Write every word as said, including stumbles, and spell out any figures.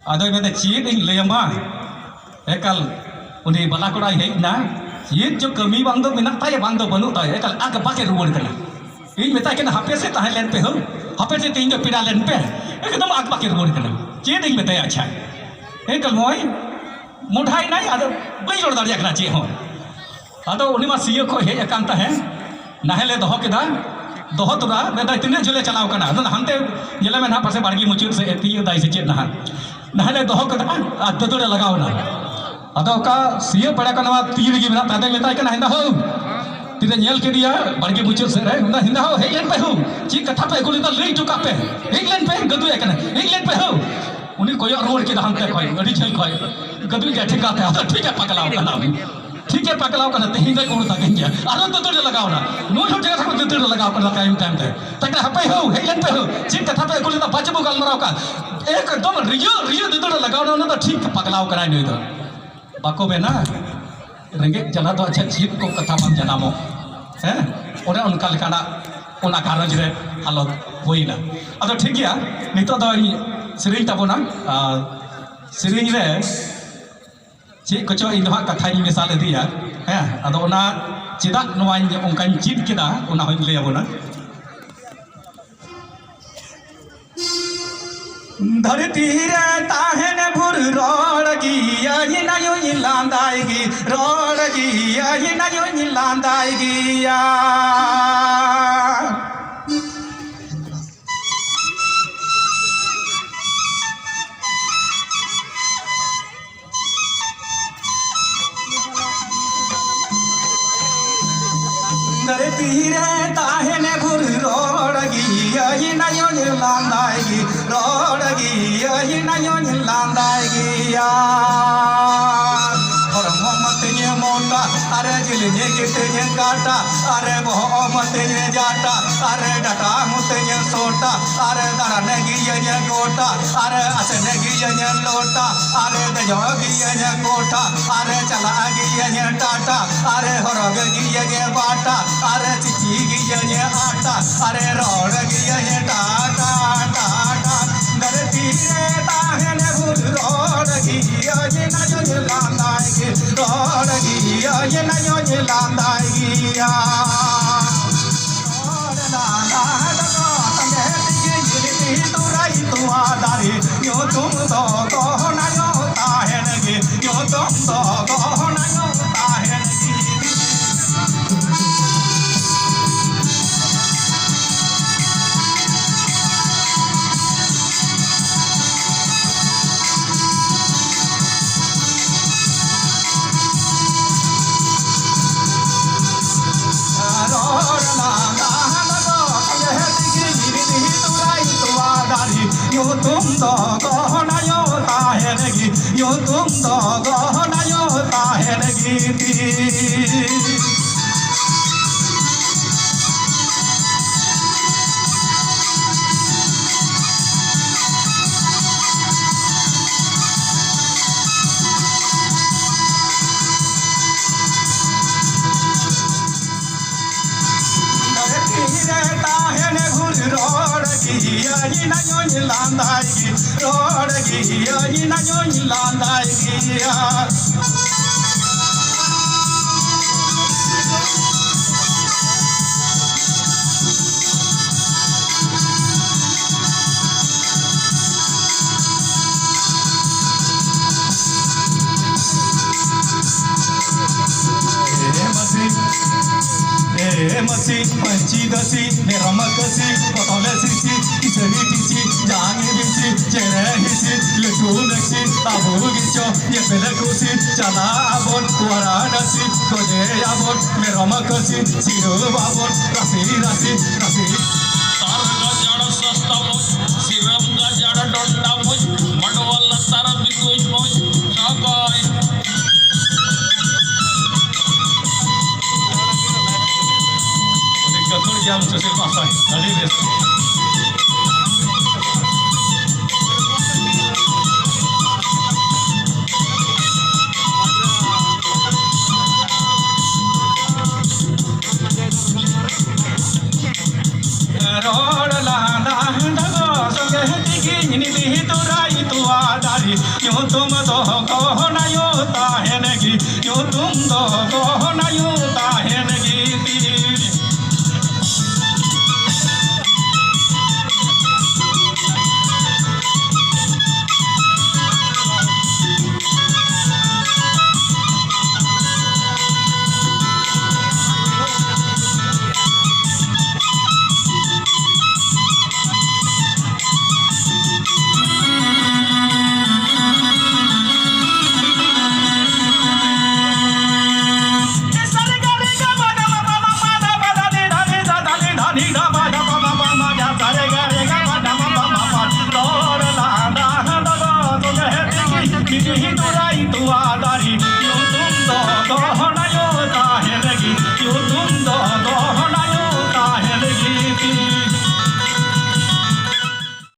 ᱟᱫᱚᱭ ᱢᱮᱱᱫᱟ, "ᱪᱮᱫ ᱤᱧ ᱞᱟᱹᱭᱟᱢᱟ?" ᱮᱠᱟᱞ ᱩᱱᱤ ᱵᱟᱞᱟ ᱠᱚᱲᱟᱭ ᱦᱮᱡ ᱮᱱᱟ, ᱪᱮᱫ ᱪᱚ ᱠᱟᱹᱢᱤ ᱵᱟᱝ ᱫᱚ ᱢᱮᱱᱟᱜ ᱛᱟᱭᱟ, ᱵᱟᱝ ᱫᱚ ᱵᱟᱹᱱᱩᱜ ᱛᱟᱭᱟ, ᱮᱠᱟᱞ ᱟᱠᱵᱟᱠᱮ ᱨᱩᱣᱟᱹᱲ ᱠᱟᱱᱟ᱾ ᱤᱧ ᱢᱮᱛᱟᱭ ᱠᱟᱱᱟ, "ᱦᱟᱯᱮ ᱥᱮ ᱛᱟᱦᱮᱸ ᱞᱮᱱ ᱯᱮ ᱦᱳ, ᱦᱟᱯᱮ ᱥᱮ ᱛᱮᱦᱮᱧ ᱫᱚ ᱯᱮᱲᱟ ᱞᱮᱱ ᱯᱮ", ᱮᱠᱫᱚᱢ ᱟᱠᱵᱟᱠᱮ ᱨᱩᱣᱟᱹᱲ ᱠᱟᱱᱟ᱾ ᱪᱮᱫ ᱤᱧ ᱢᱮᱛᱟᱭᱟ? ᱟᱪᱪᱷᱟ, ᱮᱠᱟᱞ ᱱᱚᱜᱼᱚᱭ ᱢᱚᱰᱷᱟᱭᱮᱱᱟᱭ, ᱟᱫᱚ ᱵᱟᱹᱧ ᱨᱚᱲ ᱫᱟᱲᱮᱭᱟᱜ ᱠᱟᱱᱟ ᱪᱮᱫ ᱦᱚᱸ᱾ ᱟᱫᱚ ᱩᱱᱤ ᱢᱟ ᱥᱤᱭᱟᱹ ᱠᱷᱚᱱ ᱦᱮᱡ ᱟᱠᱟᱱ ᱛᱟᱦᱮᱸ, ᱱᱟᱦᱮᱞᱮ ᱫᱚᱦᱚ ᱠᱮᱫᱟ, ᱫᱚᱦᱚ ᱛᱚᱨᱟ ᱢᱮᱱᱫᱟᱭ, "ᱛᱤᱱᱟᱹᱜ ᱡᱷᱟᱹᱞᱮ ᱪᱟᱞᱟᱣ ᱠᱟᱱᱟ?" ᱟᱫᱚ ᱦᱟᱱᱛᱮ ᱧᱮᱞᱮ ᱢᱮ ᱱᱟᱦᱟᱜ, ᱯᱟᱥᱮ ᱵᱟᱲᱜᱮ ᱢᱩᱪᱟᱹᱫ ᱥᱮᱫ ᱮ ᱛᱤᱭᱳᱜ ᱫᱟᱭ ᱥᱮ ᱪᱮᱫ ᱱᱟᱦᱟᱜ᱾ ᱱᱟᱦᱮᱞᱮ ᱫᱚᱦᱚ ᱠᱮᱫᱟ ᱟᱨ ᱫᱟᱹᱫᱟᱹᱲᱮ ᱞᱟᱜᱟᱣ ᱮᱱᱟ᱾ ᱟᱫᱚ ᱚᱠᱟ ᱥᱤᱭᱟᱹ ᱯᱮᱲᱟ ᱠᱚ ᱱᱚᱣᱟ ᱛᱤ ᱨᱮᱜᱮ ᱢᱮᱱᱟᱜ ᱛᱟᱭ, ᱟᱫᱚᱭ ᱢᱮᱛᱟᱭ ᱠᱟᱱᱟ, "ᱦᱮᱸᱫᱟ ᱦᱳ", ᱛᱤᱨᱮ ᱧᱮᱞ ᱠᱮᱫᱮᱭᱟ ᱵᱟᱲᱜᱮ ᱢᱩᱪᱟᱹᱫ ᱥᱮᱫ ᱨᱮ, ᱢᱮᱱᱫᱟ, "ᱦᱮᱸᱫᱟ ᱦᱳ, ᱦᱮᱡ ᱞᱮᱱ ᱯᱮ ᱦᱳ, ᱪᱮᱫ ᱠᱟᱛᱷᱟ ᱯᱮ ᱟᱹᱜᱩ ᱞᱮᱫᱟ ᱞᱟᱹᱭ ᱦᱚᱴᱚ ᱠᱟᱜ ᱯᱮ, ᱦᱮᱡ ᱞᱮᱱ ᱯᱮ", ᱜᱟᱹᱫᱩᱭᱮ ᱠᱟᱱᱟ, "ᱦᱮᱡ ᱞᱮᱱ ᱯᱮ ᱦᱳ", ᱩᱱᱤ ᱠᱚᱭᱚᱜ ᱨᱩᱣᱟᱹᱲ ᱠᱮᱫᱟ ᱦᱟᱱᱛᱮ ᱠᱷᱚᱱ, ᱟᱹᱰᱤ ᱡᱷᱟᱹᱞ ᱠᱷᱚᱱ᱾ ᱜᱟᱹᱫᱩᱭ ᱜᱮ ᱴᱷᱤᱠ ᱠᱟᱛᱮ, ᱟᱫᱚ ᱴᱷᱤᱠ ᱮ ᱯᱟᱜᱽᱞᱟᱣ ᱠᱟᱱᱟ ᱩᱱᱤ᱾ ᱴᱷᱤᱠ ᱮ ᱯᱟᱜᱽᱞᱟᱣ ᱠᱟᱱᱟ, ᱛᱮᱦᱮᱧ ᱫᱚᱭ ᱩᱲ ᱛᱟᱵᱮᱱ ᱜᱮᱭᱟ᱾ ᱟᱨᱚ ᱫᱟᱹᱫᱟᱹᱲ ᱮ ᱞᱟᱜᱟᱣ ᱮᱱᱟ᱾ ᱱᱩᱭ ᱦᱚᱸ ᱪᱮᱫ ᱠᱟᱛᱷᱟ ᱠᱚ ᱫᱟᱹᱫᱟᱹᱲ ᱮ ᱞᱟᱜᱟᱣ ᱠᱟᱱᱟ ᱛᱟᱭᱚᱢ ᱛᱟᱭᱚᱢ ᱛᱮ᱾ ᱛᱟᱠᱲᱟ ᱦᱟᱯᱮ ᱦᱳ, ᱦᱮᱡ ᱞᱮᱱ ᱯᱮ ᱦᱳ᱾ ᱪᱮᱫ ᱠᱟᱛᱷᱟ ᱯᱮ ᱟᱹᱜᱩ ᱞᱮᱫᱟ? ᱵᱟᱪᱮ ᱵᱚ ᱜᱟᱞᱢᱟᱨᱟᱣ ᱠᱟᱜ᱾ ᱮᱠᱫᱚᱢ ᱨᱤᱭᱟᱹ, ᱨᱤᱭᱟᱹ ᱫᱟᱹᱫᱟᱹᱲ ᱮ ᱞᱟᱜᱟᱣ ᱮᱱᱟ, ᱚᱱᱟ ᱫᱚ ᱴᱷᱤᱠ ᱯᱟᱜᱽᱞᱟᱣ ᱠᱟᱱᱟᱭ ᱱᱩᱭ ᱫᱚ᱾ ᱵᱟᱠᱚ ᱢᱮᱱᱟ, ᱨᱮᱸᱜᱮᱡ ᱡᱟᱞᱟ ᱫᱚ ᱟᱪᱪᱷᱟ ᱪᱮᱫ ᱠᱚ ᱠᱟᱛᱷᱟ ᱵᱟᱝ ᱡᱟᱱᱟᱢᱚᱜ᱾ ᱦᱮᱸ, ᱚᱱᱮ ᱚᱱᱠᱟ ᱞᱮᱠᱟᱱᱟᱜ ᱚᱱᱟ ᱜᱷᱟᱨᱚᱸᱡᱽ ᱨᱮ ᱦᱟᱞᱚᱛ ᱦᱩᱭᱱᱟ᱾ ᱟᱫᱚ ᱴᱷᱤᱠ ᱜᱮᱭᱟ, ᱱᱤᱛᱚᱜ ᱫᱚᱧ ᱥᱮᱨᱮᱧ ᱛᱟᱵᱚᱱᱟ᱾ ᱟᱨ ᱥᱮᱨᱮᱧ ᱨᱮ ᱪᱮᱫ ᱠᱚᱪᱚ ᱤᱧ ᱫᱚ ᱦᱟᱸᱜ ᱠᱟᱛᱷᱟᱧ ᱢᱮᱥᱟᱞ ᱤᱫᱤᱭᱟ᱾ ᱦᱮᱸ, ᱟᱫᱚ ᱚᱱᱟ ᱪᱮᱫᱟᱜ ᱱᱚᱣᱟᱧ ᱚᱱᱠᱟᱧ ᱪᱮᱫ ᱠᱮᱫᱟ, ᱚᱱᱟ ᱦᱚᱸᱧ ᱞᱟᱹᱭ ᱟᱵᱚᱱᱟ᱾ ᱫᱷᱟᱹᱨᱛᱤ ᱨᱮ ᱛᱟᱦᱮᱱ ᱵᱷᱳᱨ ᱨᱚᱲ ᱜᱮᱭᱟᱹᱧ ᱟᱭᱳᱧ ᱞᱟᱸᱫᱟᱭ ᱜᱮ, ᱨᱚᱲ ᱜᱮᱭᱟᱹᱧ ᱟᱭᱳᱧ ᱞᱟᱸᱫᱟᱭ ᱜᱮᱭᱟ᱾ ᱫᱷᱟᱹᱨᱛᱤ ᱨᱮ ᱛᱟᱦᱮᱱ ᱵᱷᱳᱨ ᱨᱚᱲ ᱜᱮᱭᱟᱹᱧ ᱟᱭᱳᱧ ᱞᱟᱸᱫᱟᱭ ᱜᱮ, ᱨᱚᱲ ᱜᱮᱭᱟᱹᱧ ᱟᱭᱳᱧ ᱞᱟᱸᱫᱟᱭ ᱜᱮᱭᱟ᱾ ᱦᱚᱲᱢᱚ ᱢᱟᱛᱤᱧ ᱢᱚᱴᱟ, ᱟᱨ ᱡᱤᱞᱤᱧ ᱜᱮᱛᱤᱧ ᱠᱟᱴᱟ, ᱟᱨ ᱵᱚᱦᱚᱜ ᱢᱟᱛᱤᱧ ᱡᱟᱴᱟ, ᱟᱨ ᱰᱟᱴᱟ ᱢᱩᱛᱤᱧ ᱥᱚᱴᱟ, ᱟᱨ ᱫᱟᱬᱟᱱ ᱜᱤᱭᱟᱹᱧ ᱜᱚᱴᱟ, ᱟᱨ ᱟᱥᱮᱱ ᱜᱤᱭᱟᱹᱧ ᱞᱚᱴᱟ, ᱟᱨ ᱫᱮᱡᱚᱜ ᱜᱤᱭᱟᱹᱧ ᱠᱚᱴᱟ, ᱟᱨ ᱪᱟᱞᱟᱜ ᱜᱤᱭᱟᱹᱧ ᱴᱟᱴᱟ, ᱟᱨ ᱦᱚᱨᱚᱜ ᱜᱤᱭᱟᱹᱧ ᱵᱟᱴᱟ, ᱟᱨ ᱪᱤᱪᱤ ᱜᱤᱭᱟᱹᱧ ᱟᱴᱟ, ᱟᱨ ᱨᱚᱲ ᱜᱤᱭᱟᱹᱧ ᱴᱟᱴᱟ, ᱴᱟᱴᱟ᱾ ᱫᱷᱟᱹᱨᱛᱤ ᱨᱮ ᱛᱟᱦᱮᱱ ᱵᱷᱳᱨ ᱜᱚᱦᱚᱱᱟᱭᱚ ᱛᱟᱦᱮᱱ ᱜᱮ, ᱧᱩᱛᱩᱢ ᱫᱚ ᱜᱚᱦᱚᱱᱟᱭᱚ ᱛᱟᱦᱮᱱ ᱜᱮ᱾ ᱨᱚᱲ ᱞᱟᱸᱫᱟ ᱞᱟᱸᱫᱟ ᱥᱚᱸᱜᱮ ᱛᱮᱜᱮ ᱧᱤᱨ ᱛᱚᱨᱟᱭ ᱛᱚᱣᱟ ᱫᱟᱨᱮ᱾ ᱧᱩᱛᱩᱢ ᱫᱚ ᱜᱚᱦᱚᱱᱟᱭᱚ ᱛᱟᱦᱮᱱ ᱜᱮ, ᱧᱩᱛᱩᱢ ᱫᱚ ᱜᱚᱦᱚᱱᱟᱭᱚ ᱛᱟᱦᱮᱱ ᱜᱮ ᱛᱤᱧ᱾ ᱫᱷᱟᱹᱨᱛᱤ ᱨᱮ ᱛᱟᱦᱮᱱ ᱵᱷᱩᱞ ᱨᱚᱲ ᱜᱮᱭᱟᱹᱧ, ᱱᱟᱭᱚᱧ ᱞᱟᱸᱫᱟᱭ ᱜᱮ, ᱨᱚᱲ ᱜᱮᱭᱟᱹᱧ, ᱱᱟᱭᱚᱧ ᱞᱟᱸᱫᱟᱭ ᱜᱮᱭᱟ᱾ ᱮ ᱢᱟᱹᱥᱤ, ᱮ ᱢᱟᱹᱥᱤ, ᱯᱟᱹᱧᱪᱤ ᱫᱟᱹᱥᱤ, ᱢᱮᱨᱚᱢ ᱠᱟᱹᱥᱤ, ᱯᱚᱴᱚᱞ ᱥᱤᱥᱤ, ᱠᱤᱥᱟᱹᱨᱤ ᱴᱤᱥᱤ, ᱡᱟᱝ ᱵᱤᱥᱤ, ᱪᱮᱬᱮ ᱦᱤᱥᱤ, ᱞᱟᱹᱴᱩ ᱢᱮᱠᱥᱤ, ᱟᱵᱚ ᱜᱮᱪᱚ ᱧᱮᱯᱮᱞ ᱠᱩᱥᱤ, ᱪᱟᱞᱟᱜ ᱟᱵᱚᱱ ᱵᱟᱨᱟᱱᱟᱥᱤ, ᱜᱚᱡᱮᱭᱟᱵᱚᱱ ᱢᱮᱨᱚᱢ ᱠᱟᱹᱥᱤ, ᱥᱤᱨᱟᱹᱣ ᱟᱵᱚᱱ ᱨᱟᱥᱤ, ᱨᱟᱥᱤ, ᱨᱟᱥᱤ᱾ ᱛᱟᱨ ᱜᱟᱡᱟᱲ ᱥᱟᱥᱛᱟ ᱢᱚᱡᱽ, ᱥᱤᱨᱟᱹᱢ ᱜᱟᱡᱟᱲ ᱰᱚᱱᱰᱟ ᱢᱚᱡᱽ, ᱢᱟᱰᱣᱟ ᱞᱟᱛᱟᱨ ᱵᱤᱛᱩᱡ ᱢᱚᱡᱽ, ᱥᱟᱜᱟᱭ᱾ ᱟᱹᱰᱤ ᱜᱟᱹᱠᱷᱩᱲ ᱜᱮᱭᱟᱢ ᱥᱩᱥᱤᱞ ᱢᱟᱦᱟᱥᱚᱭ, ᱟᱹᱰᱤ ᱵᱮᱥ᱾ ᱨᱚᱲ ᱞᱟᱸᱫᱟ ᱦᱟᱸᱰᱟ ᱜᱚ ᱥᱚᱸᱜᱮ ᱛᱮᱜᱮᱧ ᱱᱤᱫᱤ ᱛᱚᱨᱟᱭ ᱛᱚᱣᱟ ᱫᱟᱨᱮ᱾ ᱧᱩᱛᱩᱢ ᱫᱚ ᱜᱚᱦᱚᱱᱟᱭᱚ ᱛᱟᱦᱮᱱ ᱜᱮ, ᱧᱩᱛᱩᱢ ᱫᱚ ᱜᱚᱦᱚᱱᱟᱭᱚ ᱛᱟᱦᱮᱱ ᱜᱮ ᱛᱤᱧ᱾